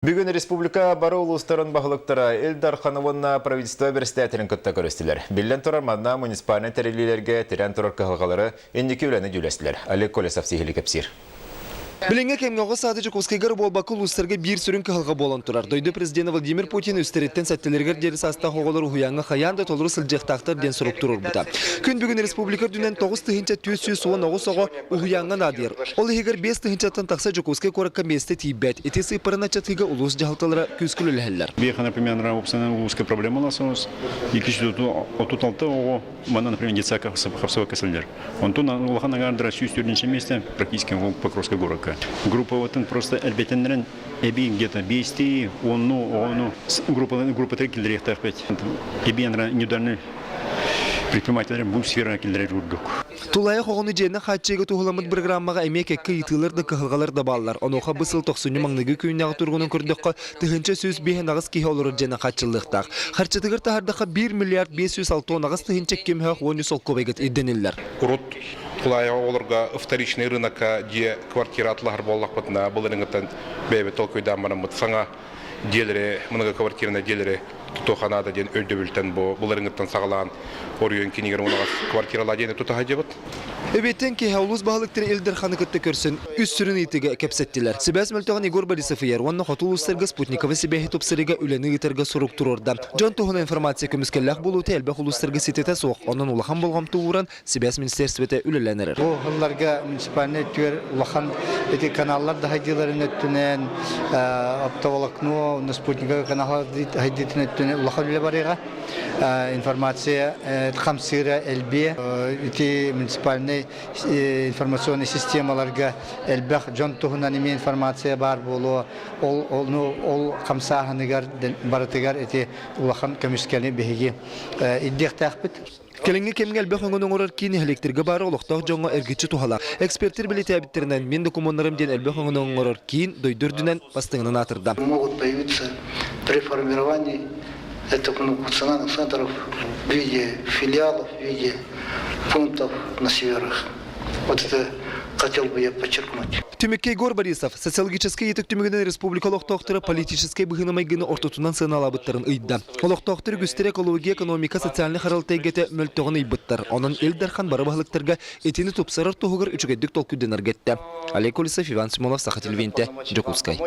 Бүгүн республика бары улуустарын баһылыктара Ил Дархан уонна правительство бэрэстээтэлин кытта көрүстүлэр. Биллэн турар, манна муниципальнай тэриллиилэргэ тирээн турар кыһалҕалары инники үлэни дьүүлэстилэр. Олег Колесов сиһилии кэпсиир. Билиҥҥи кэмҥэ оҕо саада Дьокуускайга эрэ буолбакка улуустарга биир сүрүн кыһалҕа буолан турар. Дойду президенэ Владимир Путин үстэриттэн сэттэлэригэр диэри саастаах оҕолор уһуйааҥҥа хайаан да толору сылдьыахтаахтар диэн сорук туруорбута. Күн бүгүн республика үрдүнэн 9419 оҕо Уһуйааҥҥа наадыйар. Ол иһигэр 5 тыһыынчаттан тахса Дьокуускай куоракка миэстэ тиийбэт. Ити сыыппараны аччатыыга улуус дьаһалталара күүскэ үлэлэһэллэр. Биэхэ, например, уопсайынан улууска проблема улаасабыз. 236 оҕо манна, например, детсадка хапсыбакка сылдьар. Онтон улахан агаардара 104 миэстэ практически Покровскай городка. Группабытын просто элбэтэннэрэн эбии где-то биэстии, онну оҕону группа киллэриэхтээхпит. Эбии недавно предпринимателлэр бу сфераны киллэрэр курдук. Тулаайах оҕону дьиэнэн хааччыйыыга туһуламмыт бырагырааммаҕа эмиэ кэккэ ыйытыылар да кыһалҕалар да бааллар. Онуоха бу сыл тохсунньу маҥнайгы күннээҕи туругунан көрдөххө, 1158 киһи олорор дьиэнэн хааччыллыахтаах. Харчытыгар таһаардахха 1 миллиард 568 тыһыынча кимһээх 13 солкуобайга ирдэниллэр. Урут тулаайах оҕолорго вторичный рынокка дьиэ квартира атылаһар буоллахпытына, былырыҥҥыттан бэйэбит толкуйдаан бараммыт саҥа дьиэлэри, многоквартирнай дьиэлэри тутуоха наада диэн өйдөбүлтэн бу былырыҥҥыттан саҕалаан оройуон киинигэр унаҕас квартиралаа диэни тута сылдьабыт. Эбиэттэн киэһэ улуус баһылыктара Ил Дарханы кытта көрсөн үс сүрүн ыйытыыга кэпсэттилэр. Сибээс мөлтөҕүн Егор Борисов ыйар уонна хоту улуустарга спутниковай сибээһи тупсарыыга үлэни ыытарга сорук туруорда. Дьон туһунан информация көмүскэллээх буолуута элбэх улуустарга ситэтэ суох, онон улахан болҕомто ууран Сибээс министиэристибэтэ үлэлээн эрэр. Бу сылларга муниципальнай өттүгэр улахан ити каналлар да хайдыыларын өттүнэн, оптоволокно, уонна спутниковай каналлар хайдыытын өттүнэн улахан үлэ барыаҕа. Информация хамсыыра элбиэ. Ити муниципальнай информационнай системаларга элбэх дьон туһунан эмиэ информация баар буолуо. Ол, ол, ол хамсааһыныгар барытыгар ити улахан көмүскэли биһиги ирдиэхтээхпит. Кэлиҥҥи кэмҥэ элбэх өҥөнү оҥорор киин нэһилиэктэргэ баар олохтоох дьоҥҥо эргиччи туһалаах. Экспертэр бэлиэтээбиттэринэн, мин докумуоннарым диэн элбэх өҥөнү оҥорор киин дойду үрдүнэн бастыҥынан аатырда. Могут появиться при формировании этих многофункциональных центров в виде филиалов, в виде пунктов на северах. Вот это хотел бы я подчеркнуть. Түмүккэ Егор Борисов социологическай ыйытык түмүгүнэн республика олохтоохторо политическай быһыыны-майгыны ортотунан сыаналаабыттарын ыйда. Олохтоохтор үгүстэрэ экология, экономика, социальнай харалта эйгэтэ мөлтөҕүн ыйбыттар. Онон Ил Дархан бары баһылыктарга итини тупсарар туһугар үчүгэйдик толкуйданарга эттэ. Олег Колесов, Иван Симонов, Саха телевидениетэ, Дьокуускай.